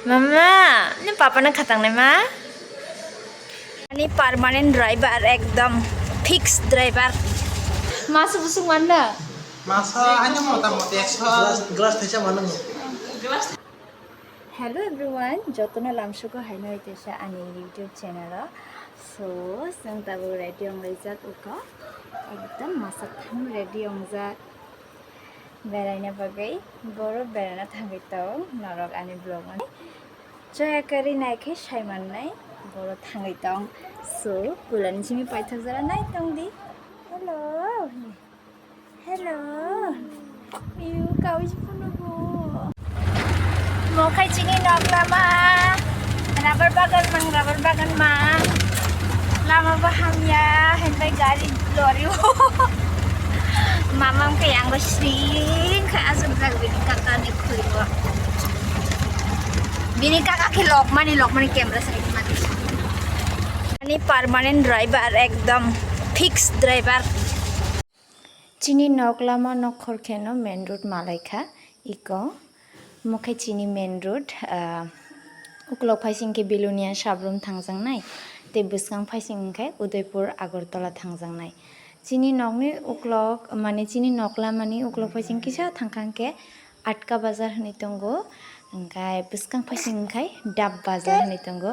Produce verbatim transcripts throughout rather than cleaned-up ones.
Mama, ni papa na khatang nai ma? Ani permanent driver, ekdom fixed driver. Masa busuk manna? Masa hanya motamoti ekso. Glass, glass thaisa mano. Hello everyone, jotono lamsugo haino itesa ani YouTube channel o. So, chwng tabuk ready wng laijak uko. Ekdom masa thang ready wngjak. Beraina bagwi, boro beraina thangwi tong, norok ani vlog mani. Choya kari nai khe sai mannai, boro thangwi tong. So, pulani simi paithak jora nai tong di. Hello. Hello. Iu, kawi si phunu bo. Mo khai chini nok lama. Rubber bagan mang, rubber bagan mang. Lama bo hamya, hembai gari lori. Mamam khe yang bo sring khe asuk jak bini kaka ni khuli bo. Bini kaka khe lokmani, lokmani camera sai mani. Ani permanent driver, ekdom fixed driver. Chini nok lama nokhor kheno main road malaikha, iko. Mokhe chini main road, ah, uklok phaising khe Belonia Sabrum thangjaknai, tei bwskang phaising hwnkhe Udaipur Agartala thangjaknai. Chini nokni uklok, mane chini nok lamani uklok phaising kisa thangkha hwnkhe Atka Bazar hwnwi tongo, hwnkhe bwskang phaising hwnkhe Dab Bazar hwnwi tongo.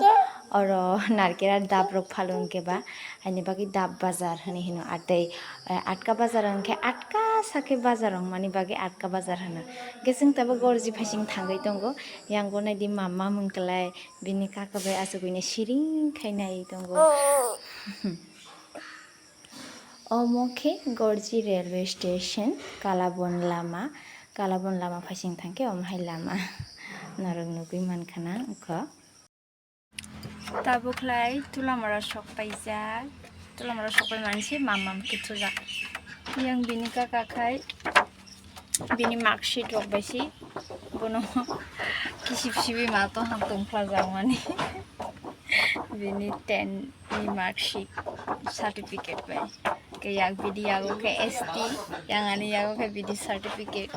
Oro narikera dab rok phalo hwnkhe ba, haini bagwi Dab Bazar hwnwi hino. Atei, eh, Atka Bazar hwnkhe atka sakhe bazar wngmani bagwi Atka Bazar hwno. Hwnkhe chwng teibo gorji phaising thangwi tongo. Yang bo naidi mama mwng kwlai bini kaka bai achugwino siring khai nai tongo. Omo khe Gorji railway station, Kalabon lama, Kalabon lama phaising thangkhe omo hai lama norok nugwi mankha na wngkha. Tabuk khlai Tulamara sok paijak, Tulamara sok pai mansi mam mam khe thujak. Yang bini kaka khai bini mark sheet rok bai si bono kisip sibi ma to hang tongphlajak mani. Bini ten ni mark sheet certificate bai. Ke yak bidi yago ke S T, yang ani yago ke bidi certificate.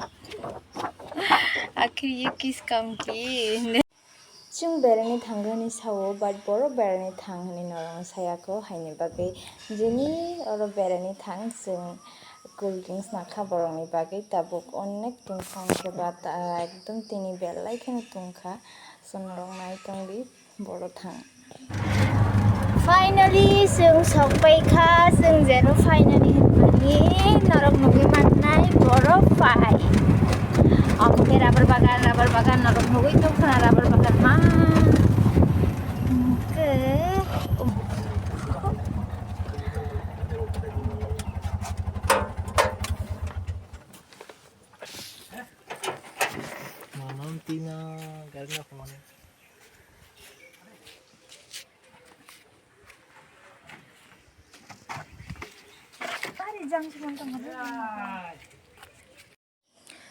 Akhir ye kis kam ki. Chwng berani thangani sao, but borok berani thang hwnwi norokno saya kho, haini bagwi jeni oro berani thang chwng cool drinks nakha borokni bagwi tabuk onek tongkha hwnkhe ba ta ekdom tini belai kheno tongkha, so norok nai tongdi. Boro thang. Finally, chwng sok pai kha, chwng jero finally hinmani norok nugwi mannai boro phai. Omo khe rubber bagan, rubber bagan norok nugwi tong khna rubber bagan ma. Hwnkhe, Mama tina gari na kumani.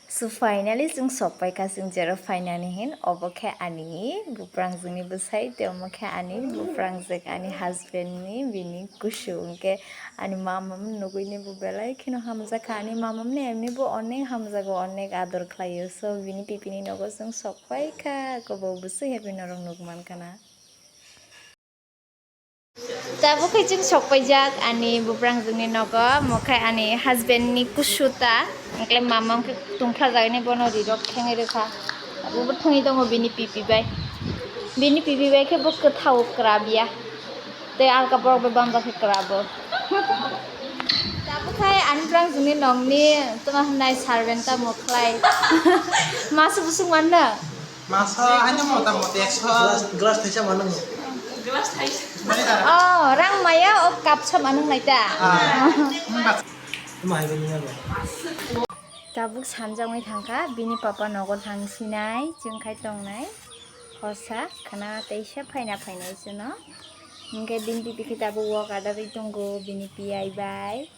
So finally chwng sok pai kha chwng jero phainani hin, obo khe ani buprang jwkni bwsai tei omo khe ani buprang jwk ani husband ni bini kusu hwnkhe. Ani mamam nugwini bo belai kheno hamjakha, ani mamamni emni bo onek hamjago, onek ador khlaio. So bini pipini nogo chwng sok paikha, kobo bwswk happy norok nukmankha na. Tabuk khe chwng sok paijak ani buprang jwkni nogo, omo khe ani husband ni kusu ta, hwnkhe mamam khe tongphlajagwi bono rirok thengwi rwkha. Abo bo thwngwi tongo bini pipi bai, bini pipi bai khe bo kwthao kwrab ya. Tei alka borok bai bamjak khe kwrabo. Tabuk khai ani buprang jwkni nokni tongma hwnai servant tamo khlai. Masa busuk manna? Masa hanya motamoti ekso. Glass, glass thaisa mano. Oh, rang maya o cup sa manung nai ta. Ah, hmm. Tuma hai bini nalo. Tabuk sanjak wngwi thangkha, bini papa nogo thang sinai, chwng khai tongnai. Hosa khna teisa phaina phainai chwno. Hwnkhe bini pipi khe tabuk walk adarwi tongo, bini piyai bai.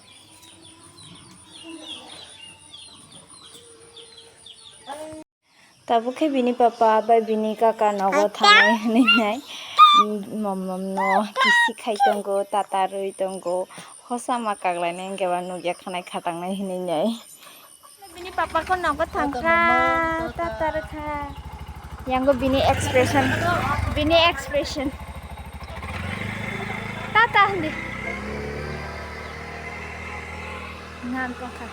Tabuk khe bini papa bai bini kaka nogo thangnai hwnwi nai. Mom mom no kisi khai tongo, tatarwi tongo. Hosa ma kaklainai hwnkhe ba nukya khanai khatangnai hwnwi nai. Bini papa ko nogo thangkha, tata rwkha. Yango bini expression, bini expression. Tata hindi. Ngan tongkha.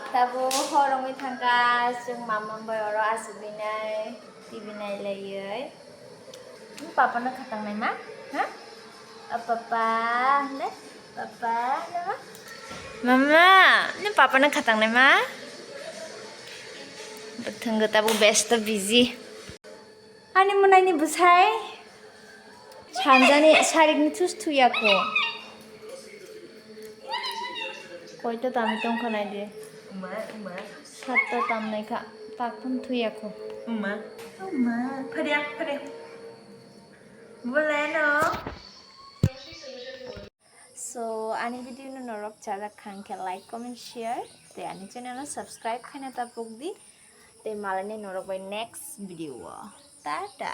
Tabuk hor wngwi thangkha, chwng mama bai oro achukgwi nai, T V nailaiwi. Nini papa no khatangnai ma? Ha? O papa, ne? Papa, ne ma? Mama, nini papa no khatangnai ma? Bwthwng tabuk besto busy. Ani mwnaini bwsai sanjani sarikni thus thuya kho. Koita tamwi tongkha nai de. Uma, uma. Satta tamnai kha, takhum thuya kho. Uma, uma. Phariya, phariya. Boleno. So, ani video no norok chajak kha hwnkhe like, comment, share, tei ani channel no subscribe khaina tapuk di. Tei malai nai norok bai next video o. Tata.